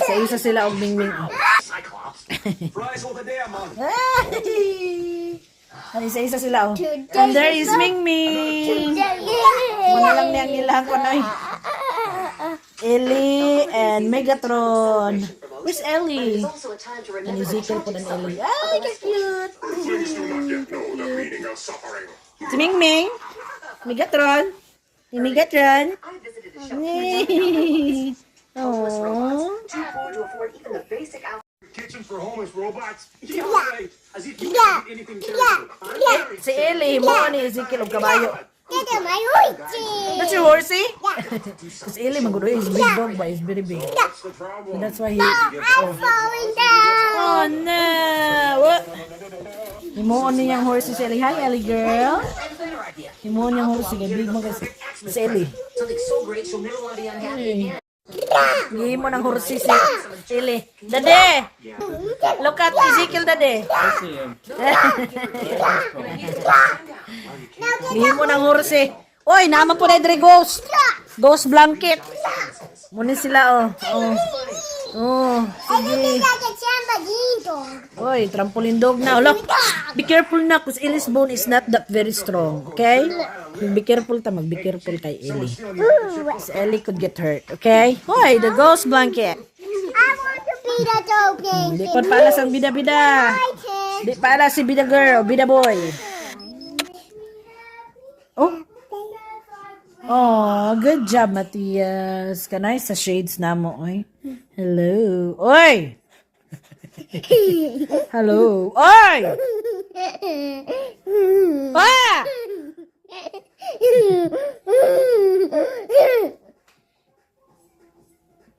Isa-isa sila og Mingming. Oh. Cyclops. Fries over there, man. Ay! Isa-isa sila, oh. And there is Mingming. Muna lang niyang ilang ko na. Ellie and Megatron. Where's Ellie? And Ezekiel po ng Ellie. Ay, ka-cute! Please do not yet know the meaning of suffering. Si Mingming. Megatron. Si Megatron. Aww. Too poor to afford even the basic outfit. Kitchen for homeless robots. Yeah, right. As if you yeah. Anything charitable. I'm very Si Ellie, mo ni Ezekiel og kabayo. That's your horsey? Because Ellie, magulo, is big dog ba? Is very big.. What's the problem? That's why he. Oh no! What? Himuon niyang horse si Ellie. Hi, Ellie girl. Himuon niyang horse. Sige, big mo kasi. Si Ellie. Something so great she'll never want to be unhappy again. Himo ng horse si Ellie. Dade! Look at Ezekiel, Dade. I see him. Himo ng horse. Oy, naman po na dre ghost. Ghost blanket. Muna sila, oh. Oh. Oh, sige. Oy, trampoline dog na. Look, be careful na because Ellie's bone is not that very strong, okay? Be careful ta, mag be careful kay Ellie. Because Ellie could get hurt, okay? Hoy, the ghost blanket. Di pa pala ang bida-bida. Di pala si bida girl, bida boy. Oh. Oh, good job, Matias. Kanay sa shades na mo, oy. Hello. Oy! Hello. Oy! Ah!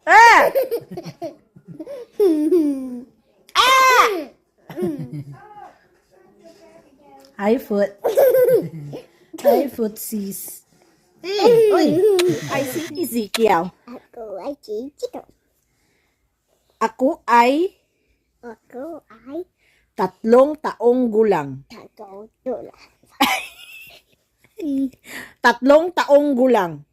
Ah! Ah! Hi, foot. Hi, footsies. Hey, oy. I see Ezekiel. Ako ay Chichito. Ako ay Ako ay 3 taong gulang. Tago-tula. 3 taong gulang.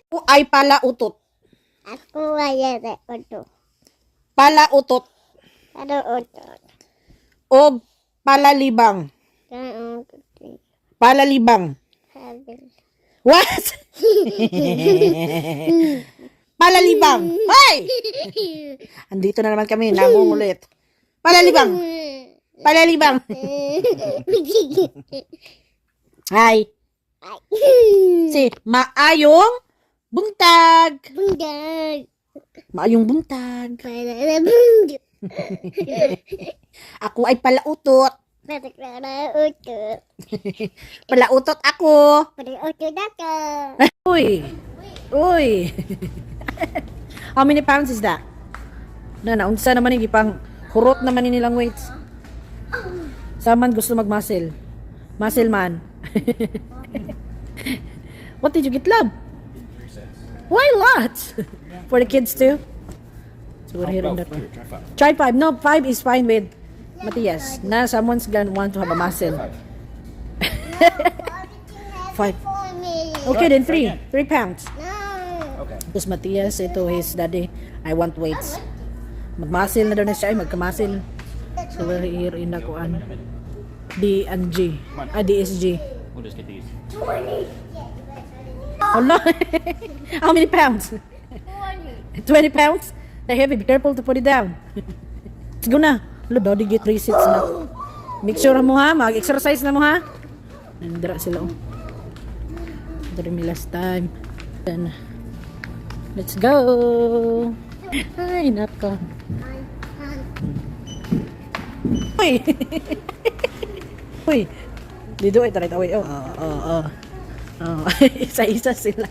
Ako ay palautot. Ako ay uto. Palautot. Ano uto? O palalibang. Ano uto? Palalibang. What? Palalibang. Hoy! Andito na naman kami, nangungulit. Palalibang. Palalibang. Hi. Si maayong buntag. Bundag. Maayong buntag. Para bundag. Ako ay palautot. Para uto. Palautot ako. Para uto dako. Uy. Uy. How many pounds is that? Na, naunsa naman yung ipang hurot naman ni nilang weights. Saman gusto mag-muscle. Muscle man. What did you get, love? Why lots? For the kids too? So we're here in the. Here, try five. Try five. No, five is fine with Matias. Na someone's gonna want to have a muscle. Five. For me. Okay, then three. 3 pounds. No. Okay. Tapos Matias, ito his daddy, "I want weights." Mag-muscle na daw na siya, ay magka-muscle. So we're here in the kuan. D and G. Ah, DSG. We'll just get these. Oh no! How many pounds? 20 pounds? They're heavy. Be careful to put it down. Let's go na. Lo, daddy get three sets na. Make sure mo ha. Mag-exercise na mo ha. Nandra sila, oh. Dara mi last time. Then, let's go. Ay, nako. Uy! Uy! Dito ay taray taway. Oh. Oh, isa-isa sila.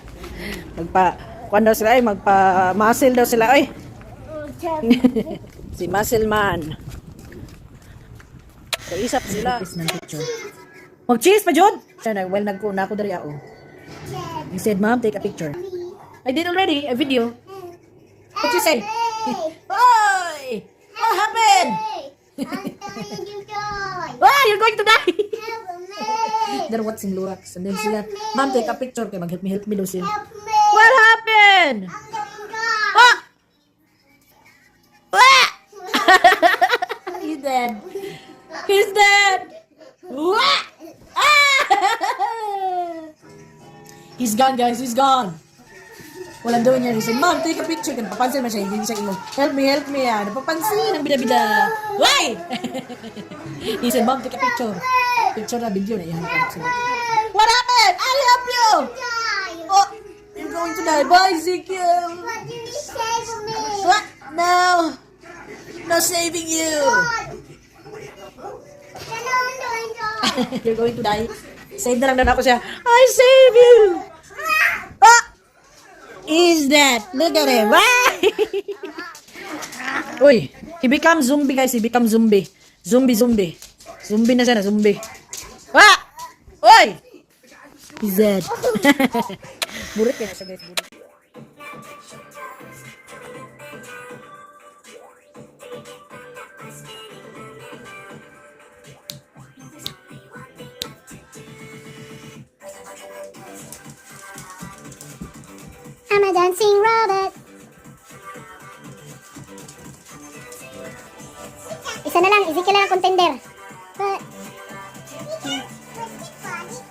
Magpa kuan daw sila ay magpa muscle daw sila ay. Si Muscle Man. Kaisap sila. Mag cheese pa jud. Well, nagko na ako diri ako. He said, "Mom, take a picture." I did already, a video. What you say? Oy! What happened? I'm going to die. Ah, you're going to die! Help me. They're watching Lorax. And then sila, "Mom, take a picture." Kaya mag-help me, help me daw sila. Help me. What happened? He's dead! Wah! Ah! He's gone, guys. He's gone. What I'm doing here is, "Mom, take a picture." Kaya napapansin man siya, hindi siya ingon, "Help me, help me." Ah. Napapansin ang bida-bida. Why? He said, "Mom, take a picture." Picture na video na iyan. What happened? I'll help you! Oh, you're going to die. Bye, Ezekiel. What do you save me? What? No. No saving you. You're going to die. Save na lang daw ako siya. I save you. Ah! Is that? Look at him. Ah! Uy, he become zombie, guys. He become zombie. Zombie, zombie. Zombie na siya na, zombie. Ah! Uy! He's dead. Burit kaya siya, guys. Burit. I'm a dancing robot. Isa na lang, Ezekiel lang ang contender. But,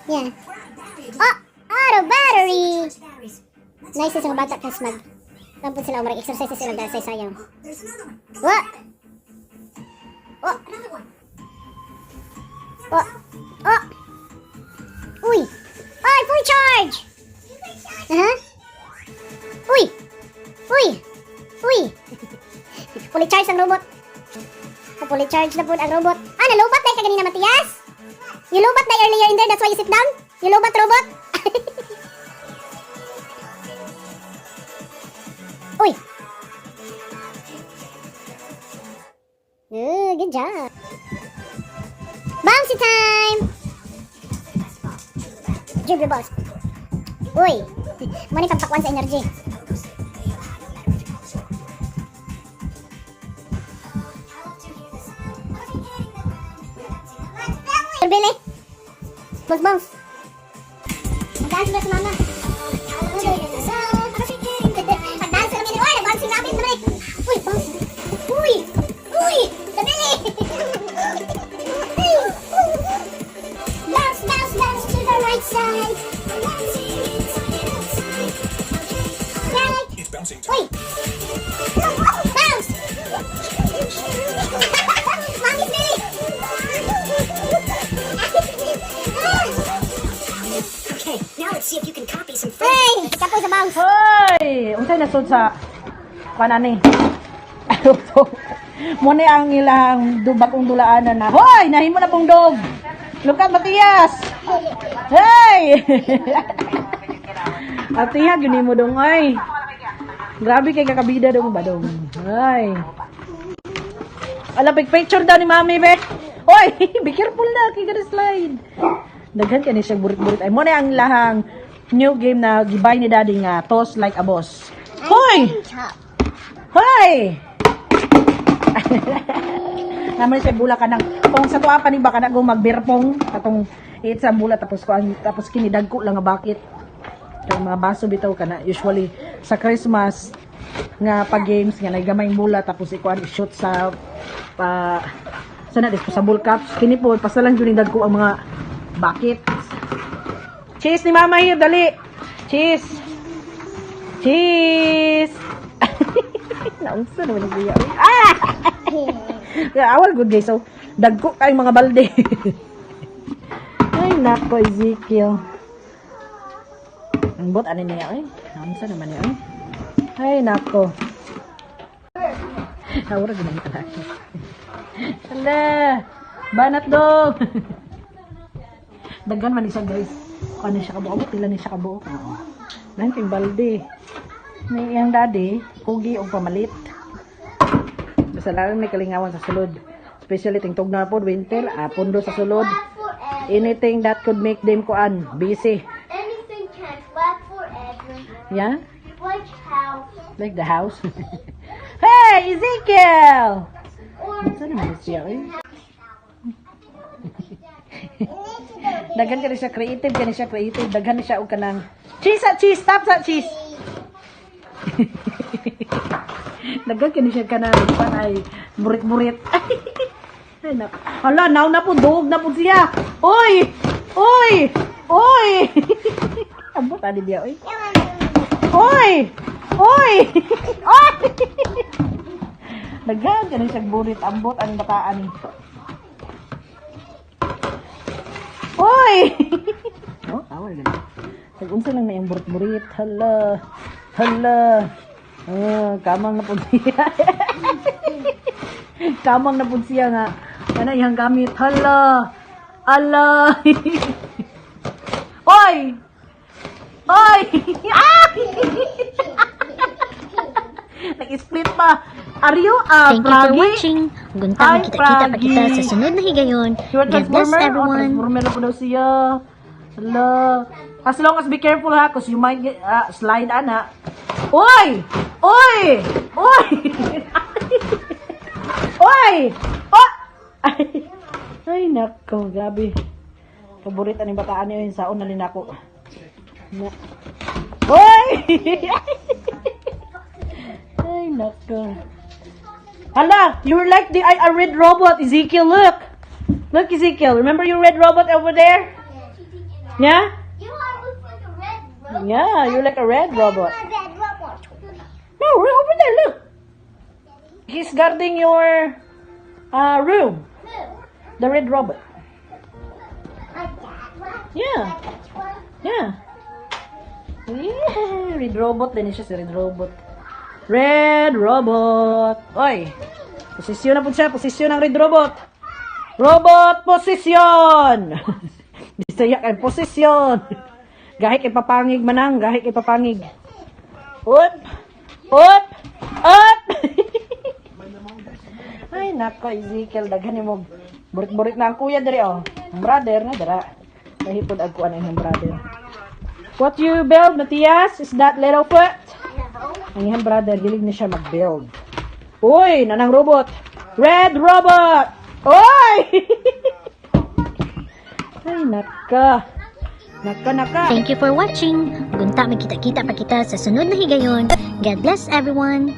yeah. Oh, auto battery! Nice sa mga bata kas mag tampon sila o exercise sila dahil sa sayaw. Wa! Oh! Oh! Oh! Uy! Ay, full charge! Uh-huh. Uy! Uy! Uy! Fully charge ang robot. Fully charge na po ang robot. Ah, nalobat na ka ganina, Matias? You lobat na earlier in there, that's why you sit down? You lobat robot? Uy! Ooh, good job. Bouncy time! Dribble balls. Uy! Muna pampakwan sa energy. Billy! Bounce, bounce! Mag-dance ba si Mama? Mag-dance na kami. Uy! Nag-bouncing rabbit naman eh! Uy! Bounce! Uy! Uy! Dali! Bounce, bounce, bounce to the right side. Right. It's bouncing time. Uy! Bounce! Mommy's Billy! Okay, now let's see if you can copy some Hey! Kapoy sa bounce. Hoy! Unsay nasud sa kanani? Ano to? Mo ni ang ilang bagong dulaanan na. Hoy! Nahimo na pong dog! Look at Matias! Hey! Atiha, gini mo dong ay. Grabe kay kakabida dong ba dong. Ay. Ala, big picture daw ni Mami, be. Hoy, be careful na, kay gonna slide. Daghan kay ni siya burit-burit. Ay, mo na ang lahang new game na gibay ni Daddy nga, Toss Like a Boss. Hoy! Hoy! Naman siya bula ka ng kung sa tuwa pa ni ba ka na kung magbirpong katong it sa bula tapos ko tapos kini dagko lang nga bakit. Kay mga baso bitaw ka na usually sa Christmas nga pag games nga naggamay bula tapos ikuan i-shoot sa pa sa na disposable cups kini po basta lang jud dagko ang mga bucket. Cheese ni Mama here, dali. Cheese. Cheese. Naunsa naman ang siya. Ah! Yeah, awal good, guys. So, dagko kayong mga balde. Ay, nako, Ezekiel. Ang bot, ano niya, ay? Naunsa naman niya, ay? Ay, nako. Awara, ginamit na. Hala! Banat dog! Daghan man ni siya, guys. Kung ano siya kabuok, pila ni siya kabuok. Oo. Dahil kay balde. Ni iyang daddy, kugi og pamalit. Basta lang may kalingawan sa sulod. Especially ting tugna pod winter, ah, pundo sa sulod. Anything that could make them kuan busy. Anything can last forever. Yeah? Like house Like the house. Hey, Ezekiel! or Saan naman siya, eh? Daghan ka siya creative, kani siya creative. Daghan ni siya og kanang cheese sa cheese, stop sa cheese. Daghan kani siya kanang kuan ay burit-burit. Ay, hala, now na po, duog na po siya. Oy! Oy! Oy! Ambot, ani biya, oy. Oy! Oy! Oy! Daghan ka na siyang burit. Ambot ang bataan. Oy! Oh, tawal na. Nag-unsa lang na yung burit-burit. Hala. Hala. Ah, kamang na po siya. Kamang na po siya nga. Ano iyang gamit? Hala. Ala. Oy! Oy! Ah! Nag-split pa. Are you a Thank you for froggy? Watching. Gunta Hi, magkita-kita pa kita Froggy. sa sunod na higayon. You are God bless transformer? Oh, everyone. transformer na po daw siya. Hala. As long as be careful ha, 'cause you might get, slide ana. Oy! Oy! Oy! Oy! Oh! Ay, ay nako, grabe. Paborito ni bataan niyo yung saon na linako. Na. Oy! Ay, nako. Hala, you're like the a red robot, Ezekiel. Look. Look, Ezekiel. Remember your red robot over there? Yeah? You are look like a red robot. Yeah, you're like a red robot. Red robot. No, we're over there. Look. He's guarding your room. The red robot. Yeah. Yeah. Yeah, red robot din siya si red robot. Red robot. Oy. Posisyon na po siya. Posisyon ng red robot. Robot posisyon. Bisaya kay posisyon. Gahi kay papangig manang, gahi kay papangig. Up. Up. Up. Ay nako, Ezekiel, daghan nimo. Burit-burit na ang kuya diri oh. Ang brother na dira. Nahipod ag kuan ang brother. What you build, Matthias? Is that little foot? Ang iyang brother, gilig na siya mag-build. Uy, nanang robot. Red robot! Uy! Ay, naka. Naka, naka. Thank you for watching. Gunta magkita-kita pa kita sa sunod na higayon. God bless everyone.